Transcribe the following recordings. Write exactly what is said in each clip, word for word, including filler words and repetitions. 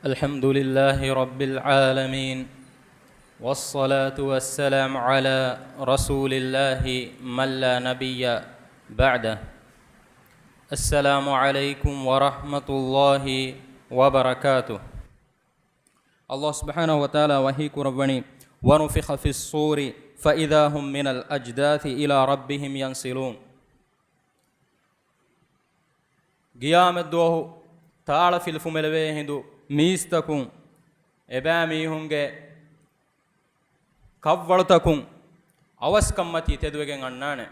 الحمد لله رب العالمين، والصلاة والسلام على رسول الله من لا نبي بعده. السلام عليكم ورحمة الله وبركاته. ﷲ ސުބްޙާނަހޫ ވަތަޢާލާ ވަޙީ ކުރައްވަނީ، وَنُفِخَ فِي الصُّورِ فَإِذَا هُمْ مِنَ الْأَجْدَاثِ إِلَىٰ رَبِّهِمْ يَنْسِلُونَ. ޤިޔާމަތްދުވަހު ތާޅަފިލި ފުމެލެވޭ ހިނދު މީސްތަކުން އެބައިމީހުންގެ ކަށްވަޅުތަކުން އަވަސްކަންމަތީ ތެދުވެގެން އަންނާނެ.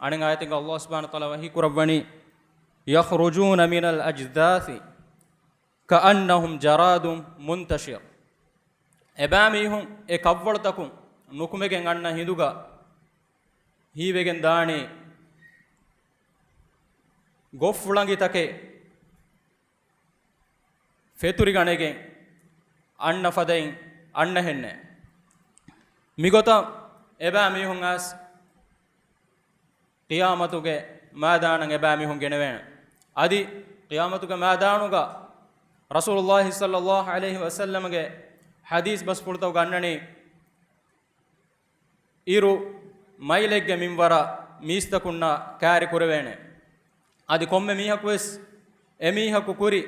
އަނެއް އާޔަތެއްގަ ﷲ ސުބްޙާނަހޫ ވަތަޢާލާ ވަޙީ ކުރައްވަނީ، يَخْرُجُونَ مِنَ الْأَجْدَاثِ كَأَنَّهُمْ جَرَادٌ مُنْتَشِرٌ. އެބައިމީހުން އެ ކަށްވަޅުތަކުން ނުކުމެގެން އަންނަ ހިނދުގަ ހީވެގެން ދާނީ ގޮށްފުޅަނގިތަކެއް ފެތުރިގަނެގެން އަންނަ ފަދައިން އަންނަހެންނޭ. މިގޮތަށް އެބައިމީހުން އައިސް ޤިޔާމަތުގެ މައިދާނަށް އެބައިމީހުން ގެނެވޭނެ. އަދި ޤިޔާމަތުގެ މައިދާނުގަ ރަސޫލުﷲ ޞައްލަﷲ ޢަލައިހި ވަސައްލަމަގެ ޙަދީޘް ބަސްފުޅުތަކުގަ އަންނަނީ، އިރު މައިލެއްގެ މިންވަރަށް މީސްތަކުންނާ ކާރި ކުރެވޭނެ. އަދި ކޮންމެ މީހަކުވެސް އެމީހަކު ކުރި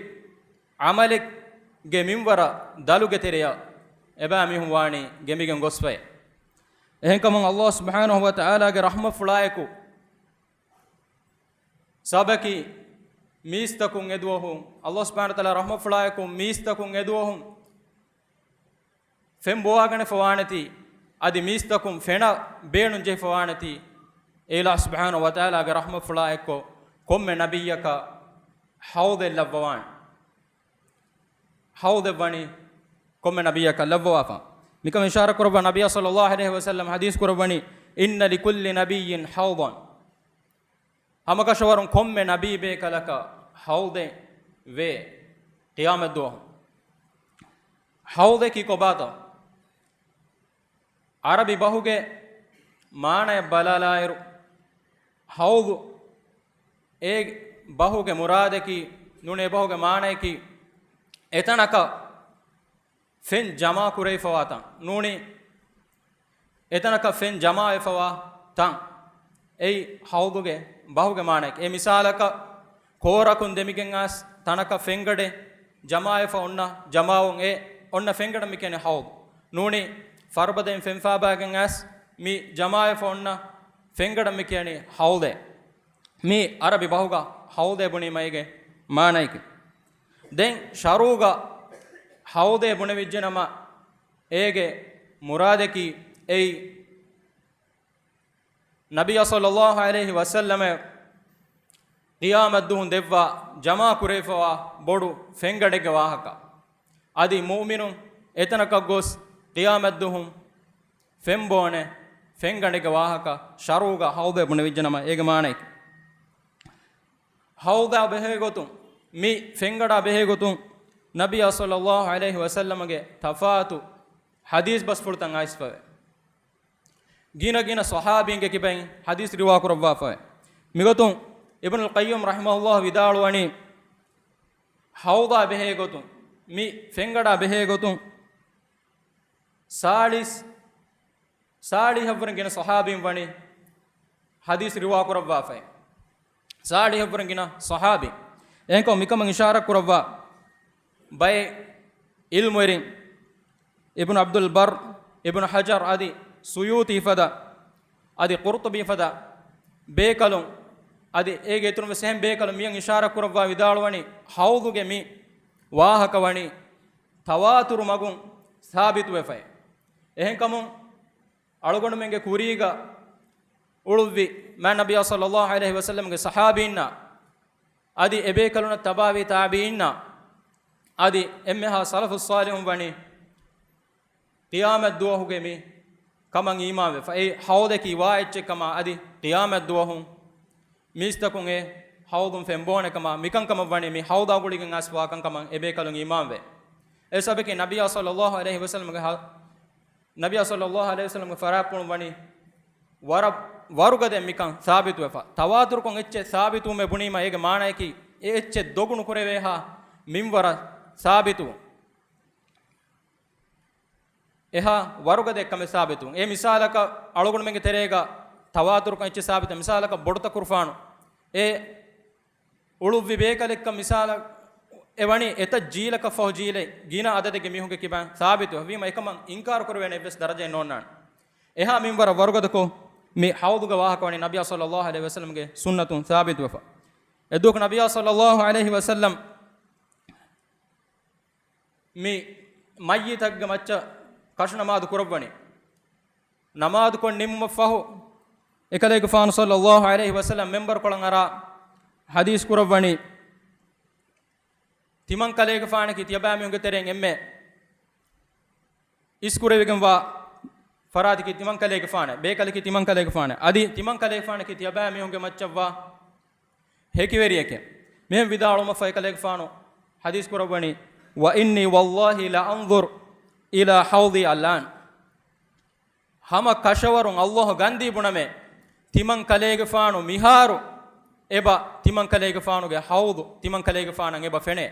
ޢަމަލެއްގެ މިންވަރަށް ދަލުގެ ތެރެއަށް އެބައިމީހުން ވާނީ ގެނބިގެން ގޮސްފައި. އެހެންކަމުން ﷲ ސުބްޙާނަހޫ ވަތަޢާލާގެ ރަޙްމަތްފުޅާއެކު ސަބަކީ މީސްތަކުން އެދުވަހު، ﷲ ސުބްޙާނަހޫ ވަތަޢާލާ ރަޙްމަތްފުޅާއެކު މީސްތަކުން އެދުވަހު ފެން ބޯވާގަނެފަވާނެތީ، އަދި މީސްތަކުން ފެނަށް ބޭނުން ޖެހިފަވާނެތީ، އެ އިލާހު ސުބްޙާނަހޫ ވަތަޢާލާގެ ރަޙްމަތްފުޅާ އެއްކޮށް ކޮންމެ ނަބިއްޔަކަށް ޙައުޟެއް ލައްވަވާނެ. ޙައުޟެއް ވަނީ ކޮންމެ ނަބިއްޔަކަށް ލައްވަވާފަ. މިކަމަށް އިޝާރަ ކުރައްވާ ނަބިއްޔާ ޞައްލަﷲ ޢަލައިހި ވަސައްލަމަ ޙަދީޘް ކުރައްވަނީ، إِنَّ لِكُلِّ نَبِيٍّ حَوْضًا. ހަމަކަށަވަރުން ކޮންމެ ނަބީ ބޭކަލަކަށް ޙައުޟެއް ވޭ ޤިޔާމަތްދުވަހު. ޙައުޟެކީ ކޮބާތޯ؟ ޢަރަބި ބަހުގެ މާނަޔަށް ބަލާލާއިރު، ޙައުޟު އެ ބަހުގެ މުރާދަކީ، ނޫނީ އެ ބަހުގެ މާނަޔަކީ، އެތަނަކަށް ފެން ޖަމާ ކުރެވިފަވާ ތަން. ނޫނީ އެތަނަކަށް ފެން ޖަމާވެފަވާ ތަން. އެއީ ޙައުޟުގެ ބަހުގެ މާނައެކޭ. އެ މިސާލަކަށް ކޯރަކުން ދެމިގެން އައިސް ތަނަކަށް ފެންގަޑެއް ޖަމާވެފަ އޮންނަ ޖަމާވުން އެ އޮންނަ ފެންގަޑަށް މި ކިޔަނީ ޙައުޟު. ނޫނީ ފަރުބަދައިން ފެން ފާބާގެން އައިސް މި ޖަމާވެފަ އޮންނަ ފެންގަޑަށް މި ކިޔަނީ ޙައުޟޭ. މި ޢަރަބި ބަހުގަ ޙައުޟޭ ބުނީމަ އޭގެ މާނައެކޭ. ދެން ޝަރުޢުގަ ޙައުޟޭ ބުނެވިއްޖެ ނަމަ، އޭގެ މުރާދަކީ އެއީ، ނަބިއްޔާ ޞައްލަﷲ ޢަލައިހި ވަސައްލަމަ ޤިޔާމަތްދުވަހު ދެއްވާ ޖަމާ ކުރެވިފަވާ ބޮޑު ފެންގަޑެއްގެ ވާހަކަ. އަދި މުއުމިނުން އެތަނަކަށް ގޮސް ޤިޔާމަތްދުވަހު ފެން ބޯނެ ފެންގަޑެއްގެ ވާހަކަ ޝަރުޢުގަ ޙައުޟޭ ބުނެވިއްޖެ ނަމަ އޭގެ މާނައެކޭ. ޙައުޟާ ބެހޭގޮތުން، މި ފެންގަޑާ ބެހޭގޮތުން ނަބިއްޔާ ޞައްލަﷲ ޢަލައިހި ވަސައްލަމަގެ ތަފާތު ޙަދީޘް ބަސްފުޅުތައް އައިސްފަވޭ. ގިނަ ގިނަ ޞަޙާބީންގެ ކިބައިން ޙަދީޘް ރިވާކުރައްވާފަވޭ. މިގޮތުން އިބްނުލް ޤައްޔިމް ރަޙިމަހުﷲ ވިދާޅުވަނީ، ޙައުޟާ ބެހޭގޮތުން، މި ފެންގަޑާ ބެހޭގޮތުން ސާޅީސް، ސާޅީހަށްވުރެން ގިނަ ޞަޙާބީން ވަނީ ޙަދީޘް ރިވާކުރައްވާފައި. ސާޅީހަށްވުރެން ގިނަ ޞަޙާބީން. އެހެންކަމުން މިކަމަށް އިޝާރަތް ކުރައްވާ ބައެއް ޢިލްމުވެރިން، އިބްނު ޢަބްދުލް ބައްރު، އިބްނު ޙަޖަރު އަދި ސުޔޫޠީ ފަދަ، އަދި ޤުރްޠުބީ ފަދަ ބޭކަލުން، އަދި އޭގެ އިތުރުން ވެސް އެހެން ބޭކަލުން މިއަށް އިޝާރަތް ކުރައްވާ ވިދާޅުވަނީ، ޙައުޟުގެ މި ވާހަކަ ވަނީ ތަވާތުރު މަގުން ސާބިތުވެފައި. އެހެންކަމުން އަޅުގަނޑުމެންގެ ކުރީގަ އުޅުއްވި މާތް ނަބިއްޔާ ޞައްލަﷲ ޢަލައިހި ވަސައްލަމްގެ ޞަޙާބީންނާ، އަދި އެބޭކަލުންނަށް ތަބާވި ތާބިޢީންނާ، އަދި އެންމެހާ ސަލަފުއް ޞާލިޙުން ވަނީ ޤިޔާމަތްދުވަހުގެ މި ކަމަށް އީމާންވެފަ. އެއީ ޙައުޟަކީ ވާ އެއްޗެއް ކަމާ، އަދި ޤިޔާމަތްދުވަހު މީސްތަކުން އެ ޙައުޟުން ފެންބޯނެ ކަމާ، މިކަންކަމަށް ވަނީ މި ޙައުޟާ ގުޅިގެން އައިސްފަވާ ކަންކަމަށް އެބޭކަލުން އީމާންވޭ. އެ ސަބަކީ ނަބިއްޔާ ޞައްލަﷲ ޢަލައިހި ވަސައްލަމްގެ ޙަ-، ނަބިއްޔާ ޞައްލަﷲ ޢަލައިހި ވަސައްލަމްގެ ފަރާތްޕުޅުން ވަނީ ވަރަށް ވަރުގަދަ މިކަން ސާބިތުވެފަ. ތަވާތުރުކޮށް އެއްޗެއް ސާބިތުވުމޭ ބުނީމަ އޭގެ މާނައަކީ އެ އެއްޗެއް ދޮގު ނުކުރެވޭހާ މިންވަރަށް ސާބިތުވުން. އެހާ ވަރުގަދަ އެއްކަމެއް ސާބިތުވުން. އެ މިސާލަކަށް އަޅުގަނޑުމެންގެ ތެރޭގަ ތަވާތުރުކަން އެއްޗެއް ސާބިތު. މިސާލަކަށް ބޮޑުތަކުރުފާނު. އެ އުޅުއްވި ބޭކަލެއްކަން މިސާލަށް އެ ވަނީ އެތައް ޖީލަކަށް ފަހު ޖީލެއް ގިނަ އަދަދެއްގެ މީހުންގެ ކިބައިން ސާބިތު ވީމަ އެކަމަށް އިންކާރު ކުރެވޭނެ އެއްވެސް ދަރަޖައެއް ނޯންނާނެ. އެހާ މިންވަރަށް ވަރުގަދަކޮށް މި ހައުދުގެ ވާހަކަ ވަނީ ނަބިޔާ ޞައްލައްލާހު ޢަލައިހި ވަސައްލަމްގެ ސުންނަތުން ސާބިތުވެފަ. އެދުވަހު ނަބިޔާ ޞައްލައްލާހު ޢަލައިހި ވަސައްލަމް މި މައްޔިތަކުގެ މައްޗަށް ކަށު ނަމާދު ކުރައްވަނީ. ނަމާދުކޮށް ނިމުމަށްފަހު، އެކަލޭގެފާނު ޞައްލައްލާހު ޢަލައިހި ވަސައްލަމް މިންބަރުކޮޅަށް އަރާ ޙަދީޘް ކުރައްވަނީ، ތިމަން ކަލޭގެފާނަކީ ތިޔަބައިމީހުންގެ ތެރެއިން އެންމެ އިސްކުރެވިގެންވާ ފަރާތަކީ ތިމަން ކަލޭގެފާނެ، ބޭކަލަކީ ތިމަން ކަލޭގެފާނެ، އަދި ތިމަން ކަލޭގެފާނަކީ ތިޔަބައިމީހުންގެ މައްޗަށްވާ ހެކިވެރިއެކޭ. މިހެން ވިދާޅުވުމަށްފަހު އެކަލޭގެފާނު ޙަދީޘް ކުރައްވަނީ، "وإني والله لأنظر إلى حوضي الآن." ހަމަ ކަށަވަރުން ﷲ ގަންދީ ބުނަމޭ، ތިމަން ކަލޭގެފާނު މިހާރު އެބަ ތިމަން ކަލޭގެފާނުގެ ޙައުޟު ތިމަން ކަލޭގެފާނަށް އެބަ ފެނޭ.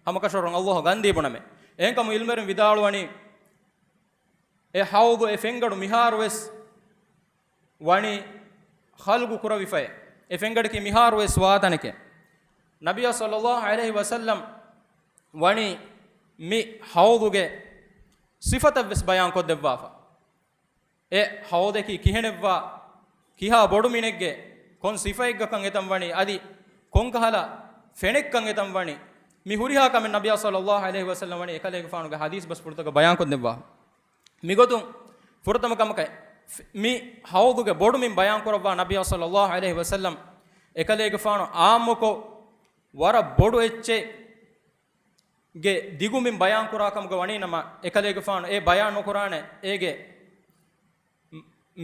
ހަމަ ކަށަވަރުން ﷲ ގަންދީ ބުނަމޭ. އެހެންކަމުން ޢިލްމުވެރިން ވިދާޅުވަނީ، އެ ޙައުޟު އެ ފެންގަޑު މިހާރުވެސް ވަނީ ޚަލްޤު ކުރެވިފައޭ. އެ ފެންގަޑަކީ މިހާރުވެސް ވާތަނެކޭ. ނަބިޔާ ޞައްލައްލާހު ޢަލައިހި ވަސައްލަމް ވަނީ މި ޙައުޟުގެ ސިފަތައްވެސް ބަޔާންކޮށްދެއްވާފަ. އެ ޙައުޟަކީ ކިހެނެއްވާ، ކިހާ ބޮޑުމިނެއްގެ ކޮން ސިފައެއްގަކަން އެތަން ވަނީ، އަދި ކޮންކަހަލަ ފެނެއްކަން އެތަން ވަނީ، މި ހުރިހާ ކަމެއް ނަބިޔާ ޞައްލައްލާހު ޢަލައިހި ވަސައްލަމް ވަނީ އެކަލޭގެފާނުގެ ޙަދީޘް ބަސްފުޅުތަކަށް ބަޔާންކޮށްދެއްވާ. މިގޮތުން ފުރަތަމަ ކަމަކަށް މި ޙައުޟުގެ ބޮޑުމިން ބަޔާންކުރައްވާ ނަބިޔާ ޞައްލައްލާހު ޢަލައިހި ވަސައްލަމް އެކަލޭގެފާނު ޢާއްމުކޮށް ވަރަށް ބޮޑު އެއްޗެއް ގެ ދިގުމިން ބަޔާންކުރާ ކަމުގަ ވަނީނަމަ، އެކަލޭގެފާނު އެ ބަޔާން ނުކުރާނެ އޭގެ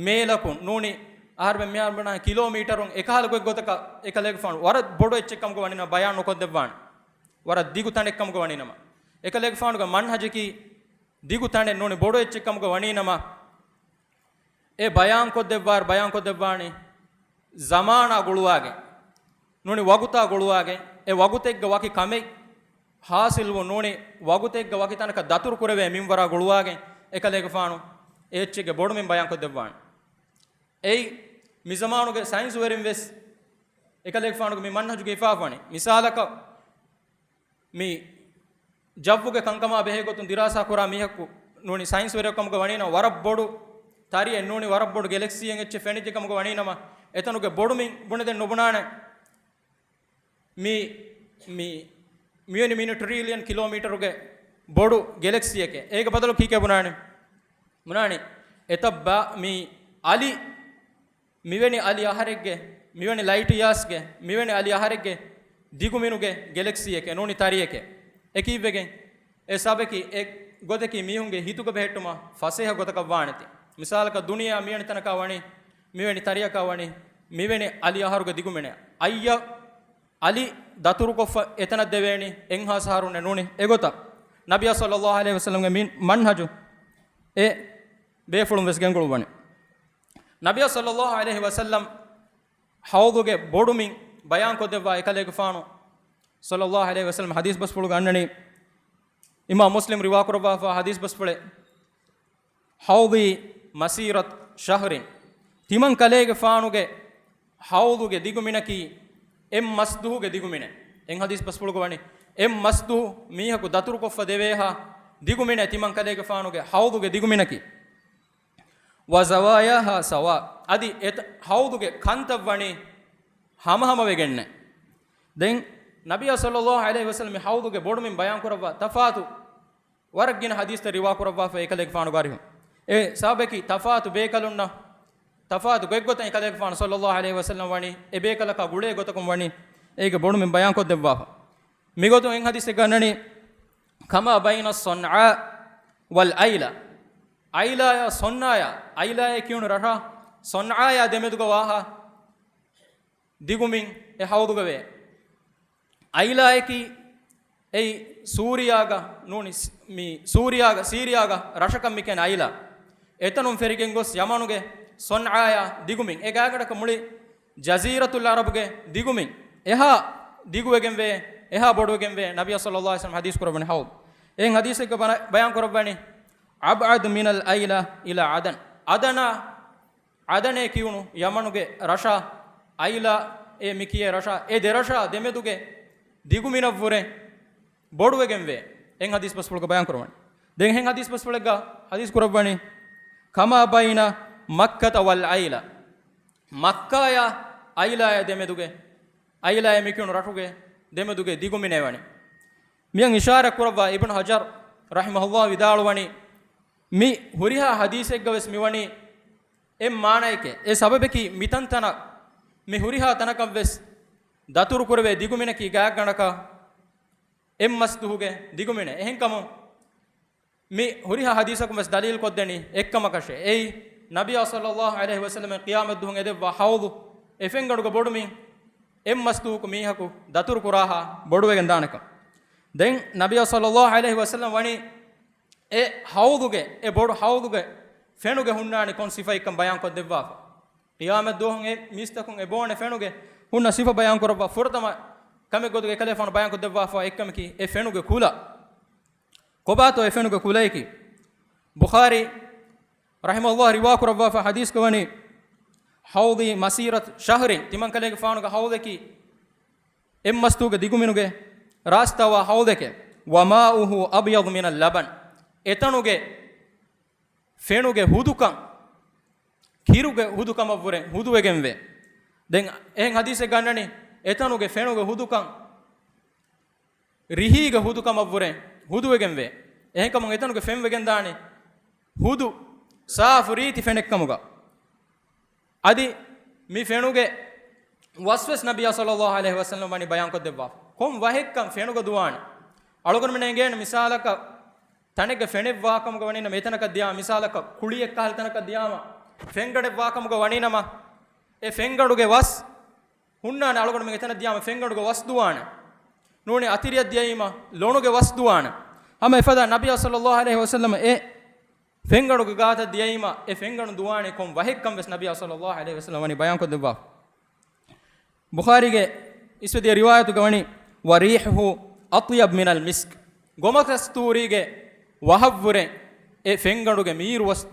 މޭލަކުން ނޫނީ އަހަރުމެން މިހާރު ބުނާ ކިލޯމީޓަރުން އެކަހަލަ ގޮތް ގޮތަކަށް އެކަލޭގެފާނު ވަރަށް ބޮޑު އެއްޗެއް ކަމުގަ ވަނީނަމަ ބަޔާން ނުކޮށްދެއްވާނެ. ވަރަށް ދިގު ތަނެއް ކަމުގަ ވަނީނަމަ، އެކަލޭގެފާނުގެ މަންހަޖަކީ ދިގު ތަނެއް ނޫނީ ބޮޑު އެއްޗެއް ކަމުގަ ވަނީނަމަ، އެ ބަޔާންކޮށްދެއްވާއިރު ބަޔާންކޮށްދެއްވާނީ ޒަމާނާ ގުޅުވާގެން، ނޫނީ ވަގުތާ ގުޅުވާގެން، އެ ވަގުތެއްގަ ވަކި ކަމެއް ޙާޞިލްވުން، ނޫނީ ވަގުތެއްގަ ވަކި ތަނަކަށް ދަތުރު ކުރެވޭ މިންވަރާ ގުޅުވާގެން އެކަލޭގެފާނު އެ އެއްޗެއްގެ ބޮޑުމިން ބަޔާންކޮށްދެއްވާނެ. އެއީ މިޒަމާނުގެ ސައިންސުވެރިން ވެސް އެކަލޭގެފާނުގެ މި މަންހަޖުގައި ހިފާފަނި. މިސާލަކަށް މި ޖައްވުގެ ކަންކަމާ ބެހޭ ގޮތުން ދިރާސާ ކުރާ މީހަކު ނޫނީ ސައިންސްވެރިއަކު ކަމުގަ ވަނީނަމަ، ވަރަށް ބޮޑު ތަރިއެއް ނޫނީ ވަރަށް ބޮޑު ގެލެކްސީއެއް އެއްޗެއް ފެނިއްޖެ ކަމުގަ ވަނީނަމަ، އެތަނުގެ ބޮޑުމިން ބުނެދެން ނުބުނާނެ. މި، މި، މިވެނި މިނި ޓްރިލިއަން ކިލޯމީޓަރުގެ ބޮޑު ގެލެކްސީއެކޭ. އޭގެ ބަދަލު ކީކޭ ބުނާނެ؟ ބުނާނީ އެތައް ބާ މި އަލި، މިވެނި އަލި އަހަރެއްގެ، މިވެނި ލައިޓް ޔާސްގެ، މިވެނި އަލި އަހަރެއްގެ ދިގުމިނުގެ ގެލެކްސީއެކޭ، ނޫނީ ތަރިއެކޭ. އެކީއްވެގެން އެ ސަބަކީ އެ ގޮތަކީ މީހުންގެ ހިތުގަ ބެހެއްޓުމަށް ފަސޭހަ ގޮތަކަށް ވާނެތި. މިސާލަކަށް ދުނިޔެއާ މިވެނި ތަނަކާ ވަނީ، މިވެނި ތަރިއަކާ ވަނީ، މިވެނި އަލި އަހަރުގެ ދިގުމިނެއް. އައްޔަށް އަލި ދަތުރުކޮށްފަ އެތަނަށް ދެވޭނީ އެއްހާސް އަހަރުންނެއް ނޫނީ އެގޮތަށް. ނަބިޔާ ޞައްލައްލާހު ޢަލައިހި ވަސައްލަމްގެ މި މަންހަޖު އެ ބޭފުޅުން ވެސް ގެންގުޅުއްވަނީ. ނަބިޔާ ޞައްލައްލާހު ޢަލައިހި ވަސައްލަމް ޙައުޟުގެ ބޮޑުމިން ބަޔާންކޮށްދެއްވާ އެކަލޭގެފާނު ޞައްލައްލާހު ޢަލައިހި ވަސައްލަމް ޙަދީޘް ބަސްފުޅުގަ އަންނަނީ، އިމާމް މުސްލިމް ރިވާކުރައްވާފާ ޙަދީޘް ބަސްފުޅެއް، "حوضي مسيرة شهر." ތިމަން ކަލޭގެފާނުގެ ޙައުޟުގެ ދިގުމިނަކީ އެއް މަސްދުހުގެ ދިގުމިނެއް. އެއް ޙަދީޘް ބަސްފުޅުގަ ވަނީ، އެއް މަސްދުހު މީހަކު ދަތުރުކޮށްފަ ދެވޭހާ ދިގުމިނެއް ތިމަން ކަލޭގެފާނުގެ ޙައުޟުގެ ދިގުމިނަކީ. "وزواياها سواء." އަދި އެތަ-، ޙައުޟުގެ ކަންތައް ވަނީ ހަމަހަމަވެގެންނެއް. ދެން ނަބިޔާ ޞައްލައްލާހު ޢަލައިހި ވަސައްލަމް މި ޙައުޟުގެ ބޮޑުމިން ބަޔާންކުރައްވާ ތަފާތު ވަރަށް ގިނަ ޙަދީޘްތައް ރިވާކުރައްވާފަ އެކަލޭގެފާނުގެ އަރިހުން. އެ ސަބަކީ ތަފާތު ބޭކަލުންނަށް ތަފާތު ގޮތްގޮތަށް އެކަލޭގެފާނު ޞައްލައްލާހު ޢަލައިހި ވަސައްލަމް ވަނީ އެ ބޭކަލަކާ ގުޅޭ ގޮތަކުން ވަނީ އޭގެ ބޮޑުމިން ބަޔާންކޮށްދެއްވާފަ. މިގޮތުން އެއް ޙަދީޘެއްގަ އަންނަނީ، "كما بين صنعاء والأيلة." އައިލާޔާ ޞަންޢާޔާ، އައިލާޔޭ ކިޔުނު ރަށާ ޞަންޢާޔާ ދެމެދުގަ ވާހާ ދިގުމިން އެ ޙައުޟުގަ ވޭ. އައިލާޔަކީ އެއީ ސޫރިޔާގަ ނޫނީ ސް-، މި ސޫރިޔާގަ، ސީރިޔާގަ ރަށަކަށް މި ކިޔަނީ އައިލާ. އެތަނުން ފެރިގެން ގޮސް ޔަމަނުގެ ޞަންޢާޔާ ދިގުމިން، އެ ގާތްގަނޑަކަށް މުޅި ޖަޒީރަތުލް ޢަރަބުގެ ދިގުމިން އެހާ ދިގުވެގެން ވޭ އެހާ ބޮޑުވެގެންވޭ. ނަބިޔާ ޞައްލައްލާހު ޢަލައިހި ވަސައްލަމަ ޙަދީޘް ކުރައްވަނީ ޙައުޟް. އެހެން ޙަދީޘެއްގަ ބަޔާން ކުރައްވަނީ، "أبعد من الأيلة إلى عدن." ޢަދަނާ، ޢަދަނޭ ކިޔުނު ޔަމަނުގެ ރަށާ، އައިލާ އޭ މި ކިޔޭ ރަށާ، އެ ދެ ރަށާ ދެމެދުގެ ދިގުމިނަށްވުރެ ބޮޑުވެގެންވޭ. އެހެން ޙަދީޘް ބަސްފުޅުގަ ބަޔާން ކުރައްވަނީ. ދެން އެހެން ޙަދީޘް ބަސްފުޅެއްގަ ޙަދީޘް ކުރައްވަނީ، "كما بين مكة والأيلة." މައްކާޔާ އައިލާޔާ ދެމެދުގެ، އައިލާޔާ މިކިޔުނު ރަށުގެ ދެމެދުގެ ދިގުމިނޭ ވަނީ. މިއަށް އިޝާރާތް ކުރައްވާ އިބްނު ޙަޖަރު ރަޙިމަހުﷲ ވިދާޅުވަނީ، މި ހުރިހާ ޙަދީޘެއްގަ ވެސް މިވަނީ އެއް މާނައެކޭ. އެ ސަބަބަކީ މިތަންތަނަށް މި ހުރިހާ ތަނަކަށް ވެސް ދަތުރު ކުރެވޭ ދިގުމިނަކީ ގާތްގަނޑަކަށް އެއް މަސްދުހުގެ ދިގުމިނެއް. އެހެންކަމުން މި ހުރިހާ ޙަދީޘަކުން ވެސް ދަލީލު ކޮށްދެނީ އެއްކަމަކަށޭ. އެއީ، ނަބިއްޔާ ޞައްލައްލާހު ޢަލައިހި ވަސައްލަމަ ޤިޔާމަތް ދުވަހުން އެދެއްވާ ޙައުޟު އެ ފެންގަނޑުގަ ބޮޑުމިން އެއް މަސްދުހަކު މީހަކު ދަތުރު ކުރާހާ ބޮޑުވެގެން ދާނެކަން. ދެން ނަބިއްޔާ ޞައްލައްލާހު ޢަލައިހި ވަސައްލަމަ ވަނީ އެ ޙައުޟުގެ، އެ ބޮޑު ޙައުޟުގެ ފެނުގެ ހުންނާނީ ކޮން ސިފައެއްކަން ބަޔާން ކޮށްދެއްވާފަ. ޤިޔާމަތް ދުވަހުން އެ މީސްތަކުން އެ ބޯނެ ފެނުގެ ހުންނަ ސިފަ ބަޔާން ކުރައްވާ ފުރަތަމަ ކަމެއް ގޮތުގަ އެކަލޭފާނު ބަޔާން ކޮށްދެއްވާފަ އެއްކަމަކީ އެ ފެނުގެ ކުލަ. ކޮބާތޯ އެ ފެނުގެ ކުލަޔަކީ؟ ބުޚާރީ ރަޙިމަހުﷲ ރިވާ ކުރައްވާފަ ޙަދީޘްގަ ވަނީ، "حوضي مسيرة شهر." ތިމަންކަލޭގެފާނުގެ ޙައުޟަކީ އެއްމަސްދުވަހުގެ ދިގުމިނުގެ ރާސްތާވާ ޙައުޟެކޭ. "وماؤه أبيض من اللبن." އެތަނުގެ ފެނުގެ ހުދުކަން، ކިރުގެ ހުދުކަމަށްވުރެ ހުދުވެގެންވޭ. ދެން އެހެން ޙަދީޘެއް ގަންނަނީ، އެތަނުގެ ފެނުގެ ހުދުކަން ރިހީގެ ހުދުކަމަށްވުރެ ހުދުވެގެންވޭ. އެހެންކަމުން އެތަނުގެ ފެން ވެގެންދާނެ ހުދު، ސާފު ރީތި ފެނެއްކަމުގަ. އަދި މި ފެނުގެ ވަސްވެސް ނަބިއްޔާ ޞައްލައްލާހު ޢަލައިހި ވަސައްލަމަ ވަނީ ބަޔާންކޮށްދެއްވާފަ. ކޮން ވަހެއްކަން ފެނުގަ ދުވާނެ؟ އަޅުގަނޑުމެން އެނގޭނެ މިސާލަކަށް ތަނެއްގަ ފެނެއްވާކަމުގަ ވަނީނަމަ، އެތަނަކަށް ދިޔާ، މިސާލަކަށް ކުޅިއެއްކަހަލަ ތަނަކަށް ދިޔާމަ، ފެންގަނޑެއްވާކަމުގަ ވަނީނަމަ، އެ ފެންގަނޑުގެ ވަސް ހުންނާނެ. އަޅުގަނޑުމެން އެތަނަށް ދިޔާމަ ފެންގަނޑުގެ ވަސް ދުވާނެ. ނޫނީ އަތިރިއަށް ދިޔައީމަ ލޮނުގެ ވަސް ދުވާނެ. ހަމަ އެފަދަ ނަބިއްޔާ ޞައްލައްލާހު ޢަލައިހި ވަސައްލަމަ އެ ފެންގަނޑުގެ ގާތަށް ދިޔައީމަ، އެ ފެންގަނޑު ދުވާނެ ކޮން ވަހެއްކަން ވެސް ނަބިއްޔާ ޞައްލައްލާހު ޢަލައިހި ވަސައްލަމަ ވަނީ ބަޔާންކޮށްދެއްވާފަ. ބުޚާރީގެ އިސްވެދިޔަ ރިވާޔަތުގަ ވަނީ، "وريحه أطيب من المسك." ގޮމަކަސްތޫރީގެ ވަހަށްވުރެ އެ ފެންގަނޑުގެ މީރު ވަސް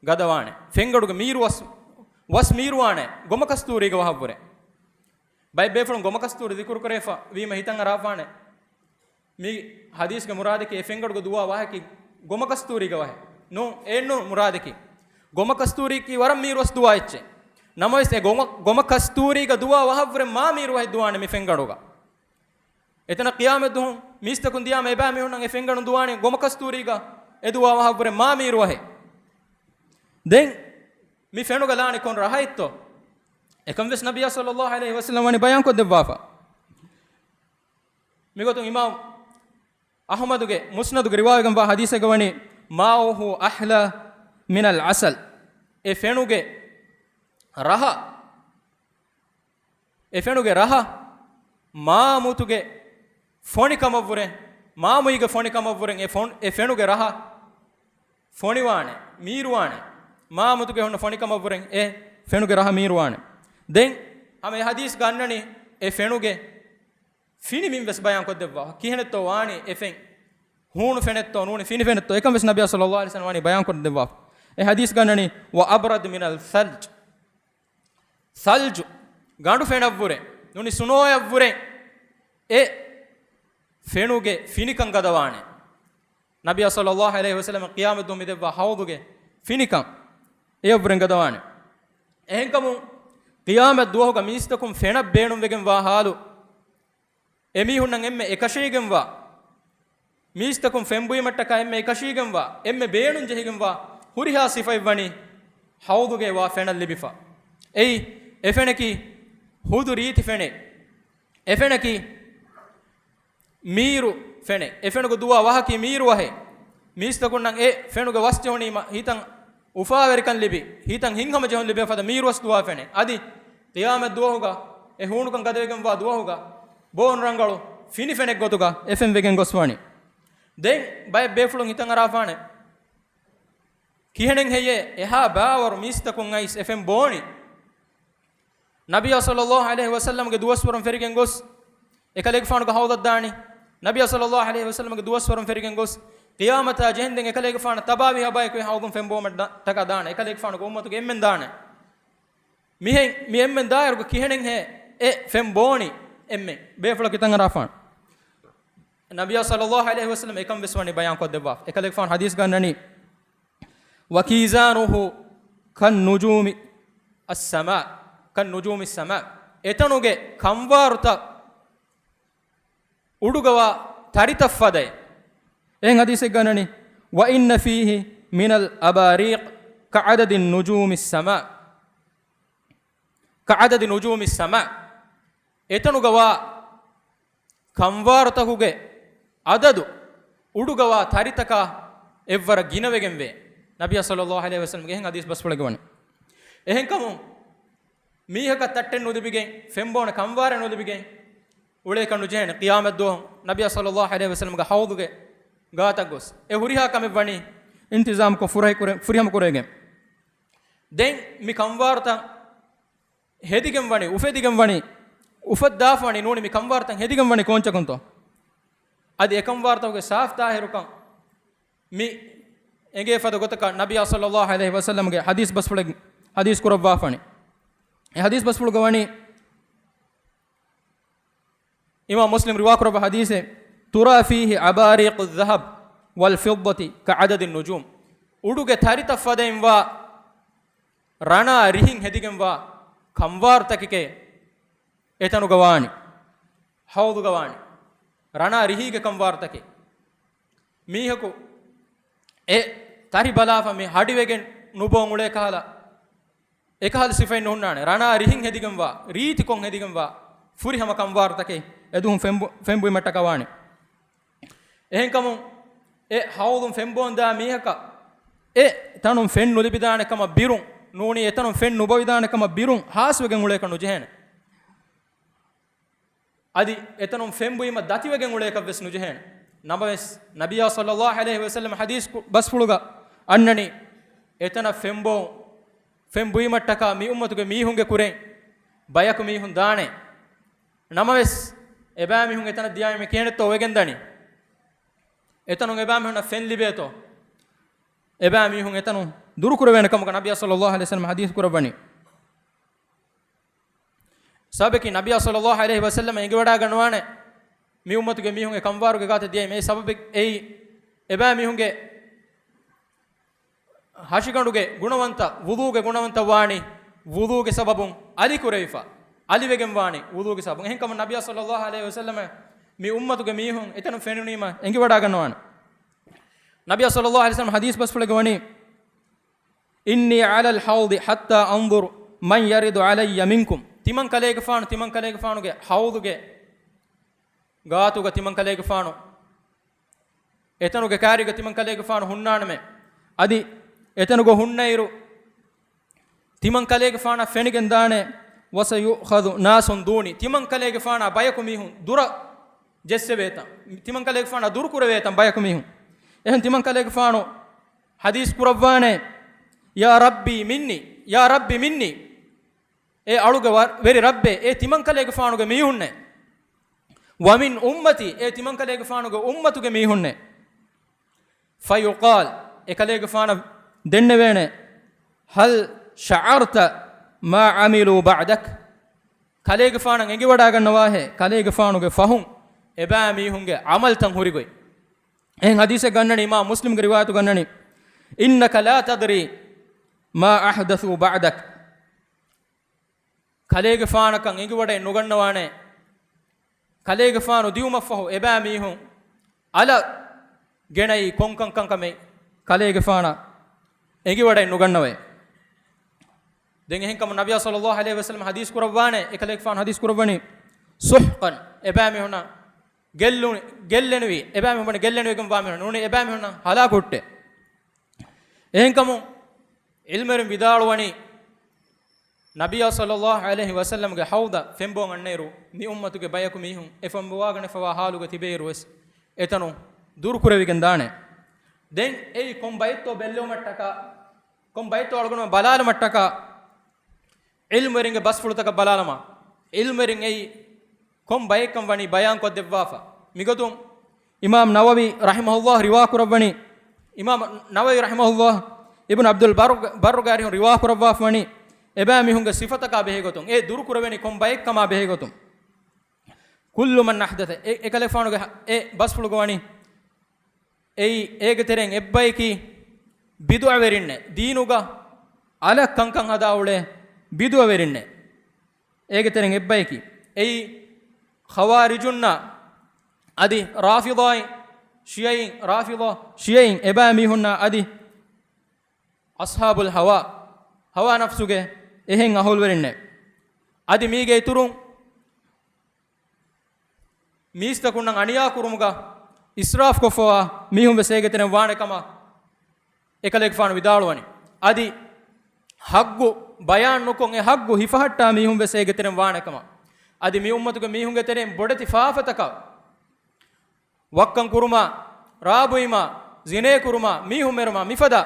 ގަދަވާނެ. ފެންގަނޑުގެ މީރު ވަސް، ވަސް މީރުވާނެ ގޮމަކަސްތޫރީގެ ވަހަށްވުރެ. ބައެއް ބޭފުޅުން ގޮމަކަސްތޫރި ޛިކުރު ކުރެވިފަ ވީމަ ހިތަށް އަރާފާނެ، މި ޙަދީޘްގެ މުރާދަކީ އެ ފެންގަނޑުގަ ދުވާ ވަހަކީ ގޮމަކަސްތޫރީގެ ވަހެއް. ނޫން، އެއްނޫން މުރާދަކީ. ގޮމަކަސްތޫރީއަކީ ވަރަށް މީރު ވަސް ދުވާ އެއްޗެއް. ނަމަވެސް އެ ގޮމަ، ގޮމަކަސްތޫރީގަ ދުވާ ވަހަށްވުރެ މާ މީރު ވަހެއް ދުވާނެ މި ފެންގަނޑުގަ. އެތަނަށް ޤިޔާމަތް ދުވަހު މީސްތަކުން ދިޔާމަ އެބައިމީހުންނަށް އެ ފެންގަނޑު ދުވާނީ ގޮމަކަސްތޫރީގަ އެ ދުވާ ވަހަށްވުރެ މާ މީރު ވަހެއް. ދެން މި ފެނުގަ ލާނީ ކޮން ރަހައެއްތޯ؟ އެކަން ވެސް ނަބިއްޔާ ޞައްލައްލާހު ޢަލައިހި ވަސައްލަމަ ވަނީ ބަޔާންކޮށްދެއްވާފަ. މިގޮތުން އިމާމް އަޙްމަދުގެ މުސްނަދުގެ ރިވާވެގެންވާ ޙަދީޘެއްގަ ވަނީ، "ماؤه أحلى من العسل." އެ ފެނުގެ ރަހަ، އެ ފެނުގެ ރަހަ މާ މުތުގެ ފޮނިކަމަށްވުރެ، މާ މުއިގެ ފޮނިކަމަށްވުރެ އެ ފޮން، އެ ފެނުގެ ރަހަ ފޮނިވާނެ، މީރުވާނެ. މާ މުތުގެ ހުންނަ ފޮނިކަމަށްވުރެ އެ ފެނުގެ ރަހަ މީރުވާނެ. ދެން ހަމަ އެ ޙަދީޘްގަ އަންނަނީ އެ ފެނުގެ ފިނިމިން ވެސް ބަޔާން ކޮށްދެއްވާ. ކިހިނެއްތޯ ވާނީ އެ ފެން؟ ހޫނު ފެނެއްތޯ ނޫނީ ފިނި ފެނެއްތޯ؟ އެކަން ވެސް ނަބިއްޔާ ޞައްލައްލާހު ޢަލައިހި ވަސައްލަމަ ވަނީ ބަޔާން ކޮށްދެއްވާ. އެ ޙަދީޘްގަ އަންނަނީ، "وأبرد من الثلج." ސަލްޖު، ގަނޑު ފެނަށްވުރެ، ނޫނީ ސުނޯއަށްވުރެ އެ ފެނުގެ ފިނިކަން ގަދަވާނެ. ނަބިއްޔާ ޞައްލައްލާހު ޢަލައިހި ވަސައްލަމަ ޤިޔާމަތްދުވަހު މިދެއްވާ ޙައުޟުގެ ފިނިކަން އެއަށްވުރެން ގަދަވާނެ. އެހެންކަމުން ޤިޔާމަތް ދުވަހުގަ މީސްތަކުން ފެނަށް ބޭނުންވެގެންވާ ޙާލު، އެމީހުންނަށް އެންމެ އެކަށީގެންވާ، މީސްތަކުން ފެން ބުއިމަށްޓަކާ އެންމެ އެކަށީގެންވާ، އެންމެ ބޭނުން ޖެހިގެންވާ ހުރިހާ ސިފައެއް ވަނީ ޙައުޟުގައި ވާ ފެނަށް ލިބިފަ. އެއީ، އެ ފެނަކީ ހުދު ރީތި ފެނެއް. އެ ފެނަކީ މީރު ފެނެއް. އެ ފެނުގަ ދުވާ ވަހަކީ މީރު ވަހެއް. މީސްތަކުންނަށް އެ ފެނުގެ ވަސް ޖެހުނީމަ ހިތަށް އުފާވެރިކަން ލިބި، ހިތަށް ހިތްހަމަޖެހުން ލިބޭ ފަދަ މީރު ވަސް ދުވާ ފެނެއް. އަދި ޤިޔާމަތް ދުވަހުގަ، އެ ހޫނުކަން ގަދަވެގެންވާ ދުވަހުގަ، ބޯން ރަނގަޅު ފިނި ފެނެއް ގޮތުގަ އެ ފެން ވެގެން ގޮސްވަނީ. ދެން ބައެއް ބޭފުޅުން ހިތަށް އަރާފާނެ، ކިހިނެއް ހެއްޔޭ އެހާ ބާވަރު މީސްތަކުން އައިސް އެ ފެން ބޯނީ؟ ނަބިއްޔާ ޞައްލައްލާހު ޢަލައިހި ވަސައްލަމަގެ ދުވަސްވަރުން ފެރިގެން ގޮސް، އެކަލޭގެފާނުގެ ހައުޟަށް ދާނީ. ނަބިއްޔާ ޞައްލައްލާހު ޢަލައިހި ވަސައްލަމްގެ ދުވަސްވަރުން ފެށިގެން ގޮސް، ޤިޔާމަތާ ޖެހެންދެން އެކަލޭގެފާނަށް ތަބާވީހާ ބަޔަކު އެ ހައުޟުން ފެންބޯމަށް ދަ-، ޓަކާ ދާނެ. އެކަލޭގެފާނުގެ އުއްމަތުގެ އެންމެން ދާނެ. މިހެން މި އެންމެން ދާއިރުގަ ކިހިނެއްހޭ އެ ފެން ބޯނީ އެންމެން؟ ބޭފުޅަކު ތި ތަން އަރާފާނެ. ނަބިއްޔާ ޞައްލައްލާހު ޢަލައިހި ވަސައްލަމް އެކަން ވެސް ވަނީ ބަޔާން ކޮށްދެއްވާފަ. އެކަލޭގެފާނު ޙަދީޘް ގަންނަނީ، "وكيزانه كالنجوم السماء، كالنجوم السماء." އެތަނުގެ ކަންވާރުތައް އުޑުގަވާ ތަރިތައް ފަދައޭ. އެހެން ޙަދީޘެއް ގަންނަނީ، "وإن فيه من الأباريق كعدد نجوم السماء، كعدد نجوم السماء." އެތަނުގަވާ ކަންވާރުތަކުގެ އަދަދު އުޑުގަވާ ތަރިތަކާ އެއްވަރަށް ގިނަވެގެންވޭ. ނަބިއްޔާ ޞައްލައްލާހު ޢަލައިހި ވަސައްލަމްގެ އެހެން ޙަދީޘް ބަސްފުޅެއްގަ ވަނީ. އެހެންކަމުން މީހަކަށް ތައްޓެއް ނުލިބިގެން، ފެންބޯނެ ކަންވާރެއް ނުލިބިގެން އުޅޭކަށް ނުޖެހޭނެ. ޤިޔާމަތްދުވަހު ނަބިއްޔާ ޞައްލައްލާހު ޢަލައިހި ވަސައްލަމްގެ ހައުޟުގެ ގާތަށް ގޮސް އެ ހުރިހާ ކަމެއް ވަނީ އިންތިޒާމްކޮށް ފުރަހި ކުރެ-، ފުރިހަމަ ކުރެވިގެން. ދެން މި ކަންވާރުތައް ހެދިގެން ވަނީ، އުފެދިގެން ވަނީ، އުފައްދާފަ ވަނީ ނޫނީ މި ކަންވާރުތައް ހެދިގެން ވަނީ ކޯންޗަކުންތޯ؟ އަދި އެ ކަންވާރުތަކުގެ ސާފް ޠާހިރުކަން މި އެނގޭ ފަދަ ގޮތަކަށް ނަބިއްޔާ ޞައްލައްލާހު ޢަލައިހި ވަސައްލަމްގެ ޙަދީޘް ބަސްފުޅެއް ޙަދީޘް ކުރައްވާފަނީ. އެ ޙަދީޘް ބަސްފުޅުގަ ވަނީ، އިމާމް މުސްލިމް ރިވާކުރައްވާ ޙަދީޘެއް، "ترى فيه أباريق الذهب والفضة كعدد النجوم." އުޑުގެ ތަރިތައް ފަދައިންވާ ރަނާ ރިހިން ހެދިގެންވާ ކަންވާރުތަކެކޭ އެތަނުގަ ވާނީ، ހައުޟުގަ ވާނީ. ރަނާ ރިހީގެ ކަންވާރުތަކެއް. މީހަކު އެ ތަރި ބަލާފަ މި ހަޑިވެގެން ނުބޯން އުޅޭ ކަހަލަ، އެކަހަލަ ސިފައެއް ނުހުންނާނެ. ރަނާ ރިހިން ހެދިގެންވާ، ރީތިކޮށް ހެދިގެންވާ ފުރިހަމަ ކަންވާރުތަކެއް އެދުވަހު ފެންބު-، ފެންބުއިމަށްޓަކާ ވާނެ. އެހެންކަމުން އެ ހައުޟުން ފެންބޯންދާ މީހަކަށް އެ ތަނުން ފެން ނުލިބިދާނެ ކަމަށް ބިރުން، ނޫނީ އެ ތަނުން ފެން ނުބޮވިދާނެ ކަމަށް ބިރުން ހާސްވެގެން އުޅޭކަށް ނުޖެހޭނެ. އަދި އެތަނުން ފެންބުއިމަށް ދަތިވެގެން އުޅޭކަށް ވެސް ނުޖެހޭނެ. ނަމަވެސް، ނަބިއްޔާ ޞައްލައްލާހު ޢަލައިހި ވަސައްލަމް ޙަދީޘް ކު-، ބަސްފުޅުގަ އަންނަނީ، އެތަނަށް ފެންބޯ-، ފެން ބުއިމަށްޓަކާ މި އުއްމަތުގެ މީހުންގެ ކުރެން ބަޔަކު މީހުން ދާނެ. ނަމަވެސް، އެބައިމީހުން އެތަނަށް ދިޔައިމަ ކިހިނެއްތޯ ވެގެންދަނީ؟ އެތަނުން އެބައިމީހުންނަށް ފެން ލިބޭތޯ؟ އެބައިމީހުން އެތަނުން ދުރުކުރެވޭނެ ކަމަކަށް ނަބިއްޔާ ޞައްލައްލާހު ޢަލައިހި ވަސައްލަމް ޙަދީޘް ކުރައްވަނީ. ސަބަބަކީ ނަބިއްޔާ ޞައްލައްލާހު ޢަލައިހި ވަސައްލަމަ އެނގިވަޑައިގަންނަވާނެ، މި އުއްމަތުގެ މީހުން އެ ކަންވާރުގެ ގާތަށް ދިޔައީ މޭ ސަބަބެއް އެއީ، އެބައިމީހުންގެ ހަށިގަނޑުގެ ގުނަވަންތަ، ވުޟޫގެ ގުނަވަންތަ ވާނީ، ވުޟޫގެ ސަބަބުން އަލިކުރެވިފަ، އަލިވެގެން ވާނީ ވުޟޫގެ ސަބަބުން. އެހެންކަމުން ނަބިއްޔާ ޞައްލައްލާހު ޢަލައިހި ވަސައްލަމަ މި އުއްމަތުގެ މީހުން އެތަނުން ފެނުނީމަ އެނގިވަޑައިގަންނަވާނެ. ނަބިއްޔާ ޞައްލައްލާހު ޢަލައިހި ވަސައްލަމަ ޙަދީޘް ބަސްފުޅެއްގަ ވަނީ، "إني على الحوض حتى أنظر من يرد علي منكم." ތިމަން ކަލޭގެފާނު، ތިމަން ކަލޭގެފާނުގެ ޙައުޟުގެ ގާތުގަ ތިމަން ކަލޭގެފާނު، އެތަނުގެ ކާރީގަ ތިމަން ކަލޭގެފާނު ހުންނާނަމޭ. އަދި އެތަނުގަ ހުންނައިރު، ތިމަން ކަލޭގެފާނަށް ފެނިގެން ދާނެ، "وسيؤخذ ناس دوني." ތިމަން ކަލޭގެފާނާ ބަޔަކު މީހުން ދުރަށް ޖެއްސެވޭތަން، ތިމަން ކަލޭގެފާނާ ދުރުކުރެވޭތަން ބަޔަކު މީހުން. އެހެން ތިމަން ކަލޭގެފާނު ޙަދީޘް ކުރައްވާނެ، "يا ربي مني، يا رب مني." އޭ އަޅުގެ ވަ-، ވެރި ރައްބޭ، އޭ ތިމަން ކަލޭގެފާނުގެ މީހުންނޭ. "ومن أمتي"، އޭ ތިމަން ކަލޭގެފާނުގެ އުއްމަތުގެ މީހުންނޭ. فيقال، އެކަލޭގެފާނަށް ދެންނެވޭނެ، "هل شعرت ما عملوا بعدك؟" ކަލޭގެފާނަށް އެނގިވަޑައިގަންނަވާހޭ، ކަލޭގެފާނުގެ ފަހުން އެބައިމީހުންގެ ޢަމަލުތައް ހުރިގޮތް. އެހެން ޙަދީޘެއް ގަންނަނީ އިމާމް މުސްލިމްގެ ރިވާޔަތު ގަންނަނީ، "إنك لا تدري ما أحدثوا بعدك." ކަލޭގެފާނަކަށް އެނގިވަޑައެއް ނުގަންނަވާނެ، ކަލޭގެފާނު ދިއުމަށްފަހު އެބައިމީހުން އަލަށް ގެނައީ ކޮންކަން ކަންކަމެއް ކަލޭގެފާނަށް އެނގިވަޑައެއް ނުގަންނަވައޭ. ދެން އެހެންކަމުން ނަބިއްޔާ ޞައްލައްލާހު ޢަލައިހި ވަސައްލަމަ ޙަދީޘް ކުރައްވާނެ، އެކަލޭގެފާނު ޙަދީޘް ކުރައްވަނީ، "سحقا"، އެބައިމީހުންނަށް ގެއްލުން، ގެއްލެނިވި، އެބައިމީހުން ގެއްލެނިވެގެން ވާ މީހުން ނޫނީ އެބައިމީހުންނަށް ހަލާކު ހުއްޓޭ. އެހެންކަމުން ޢިލްމުވެރިން ވިދާޅުވަނީ، ނަބިއްޔާ ޞައްލައްލާހު ޢަލައިހި ވަސައްލަމްގެ ޙައުޟަށް ފެންބޯން އަންނައިރު، މި އުއްމަތުގެ ބަޔަކު މީހުން އެ ފެން ބޮވާގަނެފަވާ ޙާލުގަ ތިބޭއިރު ވެސް އެތަނުން ދުރުކުރެވިގެން ދާނެ. ދެން އެއީ ކޮން ބައެއްތޯ ބެއްލެވުމަށްޓަކާ، ކޮން ބައެއްތޯ އަޅުގަނޑުމެން ބަލާލުމަށްޓަކާ، ޢިލްމުވެރިންގެ ބަސްފުޅުތަކަށް ބަލާލަމާ، ޢިލްމުވެރިން އެއީ ކޮން ބައެއްކަން ވަނީ ބަޔާންކޮށްދެއްވާފަ. މިގޮތުން އިމާމް ނަވަވީ ރަޙިމަހުﷲ ރިވާކުރައްވަނީ، އިމާމް ނަވަވީ ރަޙިމަހުﷲ އިބްނު ޢަބްދުލް ބައްރު، ބައްރުގެ އަރިހުން ރިވާކުރައްވާފަ ވަނީ އެބައިމީހުންގެ ސިފަތަކާ ބެހޭގޮތުން، އެ ދުރުކުރެވެނީ ކޮން ބައެއްކަމާ ބެހޭގޮތުން. ކުއްލު މަން އަޙްދަޘަ، އެ، އެކަލޭގެފާނުގެ އެ ބަސްފުޅުގަ ވަނީ، އެއީ އޭގެ ތެރެއިން އެއްބަޔަކީ ބިދުޢަވެރިންނޭ، ދީނުގަ އަލަށް ކަންކަން ހަދާ އުޅޭ ބިދުޢަވެރިންނޭ. އޭގެ ތެރެއިން އެއްބަޔަކީ، އެއީ ޚަވާރިޖުންނާ އަދި ރާފިޟާއިން، ޝިޔަޢީން، ރާފިޟާ، ޝިޔަޢީން އެބައިމީހުންނާ އަދި އަޞްޙާބުލް ހަވާ، ހަވާ ނަފްސުގެ އެހެން އަހުލުވެރިންނޭ. އަދި މީގެ އިތުރުން މީސްތަކުންނަށް އަނިޔާކުރުމުގަ އިސްރާފްކޮށްފަވާ މީހުން ވެސް އޭގެ ތެރެއިން ވާނެ ކަމަށް އެކަލޭގެފާނު ވިދާޅުވަނީ. އަދި ޙައްޤު ބަޔާން ނުކޮށް، އެ ޙައްޤު ހިފަހައްޓާ މީހުން ވެސް އޭގެ ތެރެއިން ވާނެ ކަމަށް. އަދި މި އުއްމަތުގެ މީހުންގެ ތެރެއިން ބޮޑެތި ފާފަތަކަށް، ވައްކަން ކުރުމާ، ރާބުއިމާ، ޒިނޭ ކުރުމާ، މީހުން މެރުމާ، މިފަދަ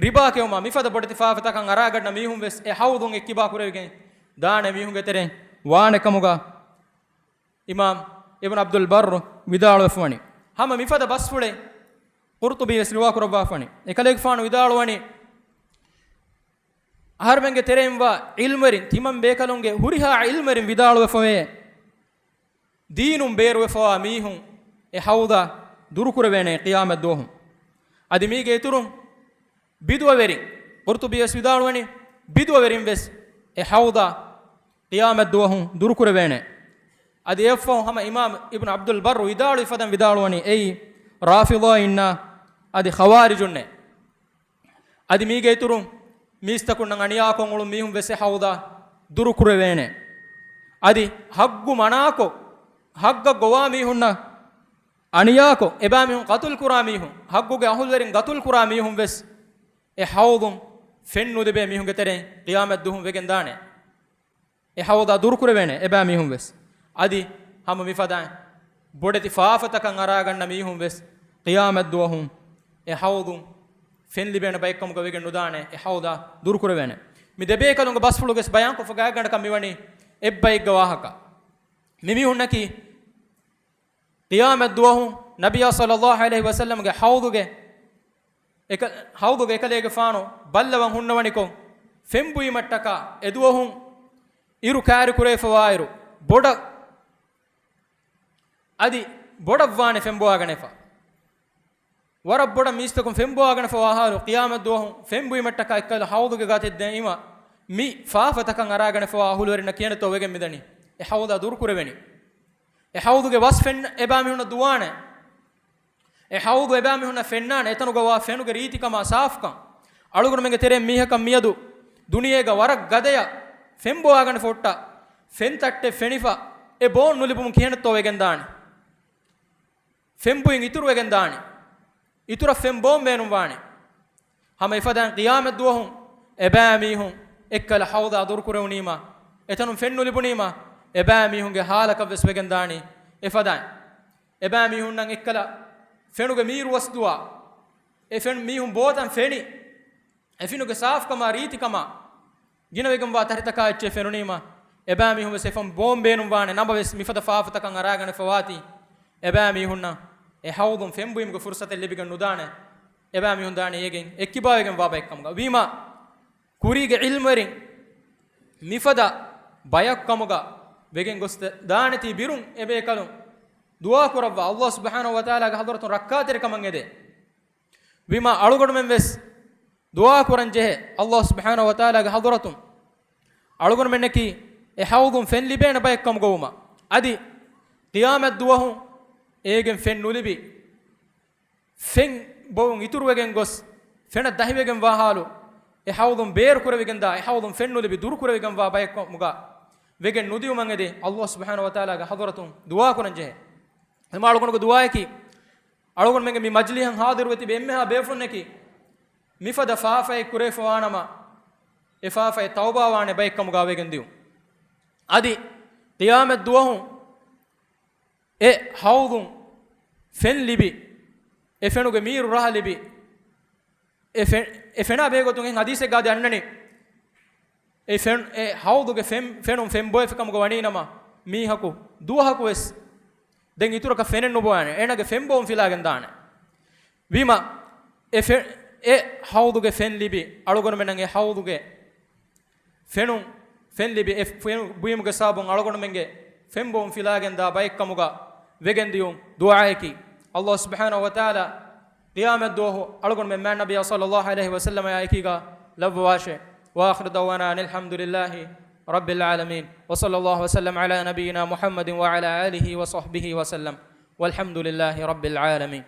ރިބާ ކެއުމާ، މިފަދަ ބޮޑެތި ފާފަތަކަށް އަރާގަންނަ މީހުން ވެސް އެ ޙައުޟުން އެއްކިބާ ކުރެވިގެން ދާނެ މީހުންގެ ތެރެއިން ވާނެ ކަމުގަ އިމާމް އިބްނު ޢަބްދުލް ބައްރު ވިދާޅުވެފަވަނީ. ހަމަ މިފަދަ ބަސްފުޅެއް ޤުރްޠުބީ ވެސް ރިވާކުރައްވާފަވަނީ. އެކަލޭގެފާނު ވިދާޅުވަނީ، އަހަރުމެންގެ ތެރެއިން ވާ ޢިލްމުވެރިން، ތިމަން ބޭކަލުންގެ ހުރިހާ ޢިލްމުވެރިން ވިދާޅުވެފަވޭ، ދީނުން ބޭރުވެފަވާ މީހުން އެ ޙައުޟާ ދުރުކުރެވޭނެ ޤިޔާމަތް ދުވަހުން. އަދި މީގެ އިތުރުން ބިދުޢަވެރިން، ޤުރްޠުބީ ވެސް ވިދާޅުވަނީ، ބިދުޢަވެރިން ވެސް އެ ޙައުޟާ ޤިޔާމަތް ދުވަހުން ދުރުކުރެވޭނެ. އަދި އެއަށްފަހު ހަމަ އިމާމް އިބްނު ޢަބްދުލް ބައްރު ވިދާޅުވި ފަދައިން ވިދާޅުވަނީ އެއީ ރާފިޟާއިންނާ އަދި ޚަވާރިޖުންނޭ. އަދި މީގެ އިތުރުން މީސްތަކުންނަށް އަނިޔާކޮށް އުޅުން މީހުން ވެސް އެ ޙައުޟާ ދުރުކުރެވޭނެ. އަދި ޙައްޤު މަނާކޮށް، ޙައްޤަށް ގޮވާ މީހުންނަށް އަނިޔާކޮށް، އެބައިމީހުން ޤަތުލު ކުރާ މީހުން، ޙައްޤުގެ އަހުލުވެރިން ޤަތުލު ކުރާ މީހުން ވެސް އެ ޙައުޟުން ފެން ނުލިބޭ މީހުންގެ ތެރެއިން ޤިޔާމަތް ދުވަހުން ވެގެން ދާނެ. އެ ޙައުޟާ ދުރުކުރެވޭނެ އެބައިމީހުން ވެސް. އަދި ހަމަ މިފަދައިން ބޮޑެތި ފާފަތަކަށް އަރާގަންނަ މީހުން ވެސް ޤިޔާމަތް ދުވަހުން އެ ޙައުޟުން ފެން ލިބޭނެ ބައެއްކަމުގަ ވެގެން ނުދާނެ، އެ ޙައުޟާ ދުރުކުރެވޭނެ. މި ދެބޭކަލުންގެ ބަސްފުޅުގެސް ބަޔާންކޮށްފަ ގާތްގަނޑަކަށް މިވަނީ އެއްބައެއްގެ ވާހަކަ. މި މީހުންނަކީ ޤިޔާމަތް ދުވަހު ނަބިއްޔާ ޞައްލައްލާހު ޢަލައިހި ވަސައްލަމްގެ ޙައުޟުގެ އެކަ-، ޙައުޟުގެ އެކަލޭގެފާނު ބައްލަވަން ހުންނަވަނިކޮށް، ފެންބުއިމަށްޓަކާ އެދުވަހުން އިރު ކާރިކުރެވިފަވާއިރު، ބޮޑަށް އަދި ބޮޑަށްވާނެ ފެންބޮވާގަނެފަ. ވަރަށް ބޮޑަށް މީސްތަކުން ފެންބޮވާގަނެފަވާ ހާލު، ޤިޔާމަތް ދުވަހު ފެންބުއިމަށްޓަކާ އެއްކަލަ ޙައުޟުގެ ގާތެއް ދެއިމަ، މި ފާފަތަކަށް އަރާގަނެފަވާ އަހުލުވެރިންނަށް ކިޔަނެތޯ ވެގެން މިދަނީ. އެ ޙައުޟާ ދުރުކުރެވެނީ. އެ ޙައުޟުގެ ވަސް ފެން އެބައިމީހުންނަށް ދުވާނެ. އެ ޙައުޟު އެބައިމީހުންނަށް ފެންނާނެ އެތަނުގަ ވާ ފެނުގެ ރީތިކަމާ ސާފުކަން. އަޅުގަނޑުމެންގެ ތެރެއިން މީހަކަށް މިއަދު ދުނިޔޭގަ ވަރަށް ގަދަޔަށް ފެންބޮވާގަނެފަ ހުއްޓަ ފެންތައްޓެއް ފެނިފަ އެ ބޯން ނުލިބުމުން ކިހިނެއްތޯ ވެގެންދާނެ؟ ފެންބުއިން އިތުރުވެގެންދާނެ. އިތުރަށް ފެން ބޯން ބޭނުންވާނެ. ހަމަ އެފަދައިން ޤިޔާމަތް ދުވަހު އެބައިމީހުން އެއްކަލަ ޙައުޟާ ދުރުކުރެވުނީމަ، އެތަނުން ފެން ނުލިބުނީމަ، އެބައިމީހުންގެ ހާލަކަށްވެސް ވެގެންދާނީ އެފަދައިން. އެބައިމީހުންނަށް އެއްކަލަ ފެނުގެ މީރު ވަސްދުވާ، އެ ފެން މީހުން ބޯތަން ފެނި، އެ ފެނުގެ ސާފުކަމާ ރީތިކަމާ ގިނަވެގެންވާ ތަށިތަކާ އެއްޗެއް ފެނުނީމަ، އެބައިމީހުން ވެސް އެ ފެން ބޯން ބޭނުންވާނެ. ނަމަވެސް މިފަދަ ފާފަތަކަށް އަރާގަނެފަވާތީ، އެބައިމީހުންނަށް އެ ޙައުޟުން ފެންބުއިމުގެ ފުރުޞަތެއް ލިބިގެން ނުދާނެ. އެބައިމީހުން ދާނެ އޭގެން އެއްކިބާވެގެން ވާ ބައެއްކަމުގަ. ވީމާ، ކުރީގެ ޢިލްމުވެރިން މިފަދަ ބަޔަށްކަމުގަ ވެގެން ގޮސް ދާނެތީ ބިރުން އެބޭކަލުން ދުޢާ ކުރައްވާ، ﷲ ސުބްޙާނަހޫ ވަތަޢާލާގެ ޙަޟްރަތުން ރައްކާތެރިކަމަށް އެދޭ. ވީމާ އަޅުގަނޑުމެން ވެސް ދުޢާ ކުރަން ޖެހޭ، ﷲ ސުބްޙާނަހޫ ވަތަޢާލާގެ ޙަޟްރަތުން އަޅުގަނޑުމެންނަކީ އެ ޙައުޟުން ފެން ލިބޭނެ ބައެއްކަމުގަ ވުމަށް. އަދި ޤިޔާމަތް ދުވަހު އޭގެން ފެން ނުލިބި، ފެން ބޮވުން އިތުރުވެގެން ގޮސް، ފެނަށް ދަހިވެގެން ވާ ހާލު، އެ ޙައުޟުން ބޭރު ކުރެވިގެން ދާ، އެ ޙައުޟުން ފެން ނުލިބި ދުރު ކުރެވިގެން ވާ ބައެއްކަމުގަ ވެގެން ނުދިއުމަށް އެދޭ، ﷲ ސުބްޙާނަހޫ ވަތަޢާލާގެ ޙަޟްރަތުން ދުޢާ ކުރަން ޖެހޭ. ހަމަ އަޅުގަނޑުގެ ދުޢާއަކީ، އަޅުގަނޑުމެންގެ މި މަޖިލީހަށް ޙާޟިރުވެ ތިބި އެންމެހާ ބޭފުޅުންނަކީ، މިފަދަ ފާފައެއް ކުރެވިފަވާނަމަ، އެ ފާފައެއް ތައުބާވާނެ ބައެއްކަމުގަ ވެގެން ދިއުން. އަދި ޤިޔާމަތް ދުވަހު އެ ޙައުޟުން ފެން ލިބި، އެ ފެނުގެ މީރު ރަހަ ލިބި، އެ ފެ-، އެ ފެނާ ބެހޭގޮތުން އެހެން ޙަދީޘެއްގަ އަދި އަންނަނީ، އެ ފެން-، އެ ޙައުޟުގެ ފެން-، ފެނުން ފެންބޮއެފި ކަމުގަ ވަނީނަމަ، މީހަކު ދުވަހަކު ވެސް ދެން އިތުރަކަށް ފެނެއް ނުބޮވާނެ. އޭނަގެ ފެންބޮވުން ފިލާގެން ދާނެ. ވީމަ އެ ފެ-، އެ ހައުދުގެ ފެން ލިބި، އަޅުގަނޑުމެންނަށް އެ ހައުދުގެ ފެނުން، ފެން ލިބި، އެ ފެނު ބުއިމުގެ ސަބަބުން އަޅުގަނޑުމެންގެ ފެންބޮވުން ފިލާގެން ދާ ބައެއްކަމުގަ ވެގެން ދިޔުން ދުޢާއަކީ، ﷲ ސުބްޙާނަހޫ ވަތަޢާލާ ޤިޔާމަތްދުވަހު އަޅުގަނޑުމެން މާތް ނަބިއްޔާ ޞައްލައްލާހު ޢަލައިހި ވަސައްލަމާ އެކީގަ ލައްވަވާށޭ. وآخر دعوانا أن الحمد لله رب العالمين، وصلى الله وسلم على نبينا محمد وعلى آله وصحبه وسلم، والحمد لله رب العالمين.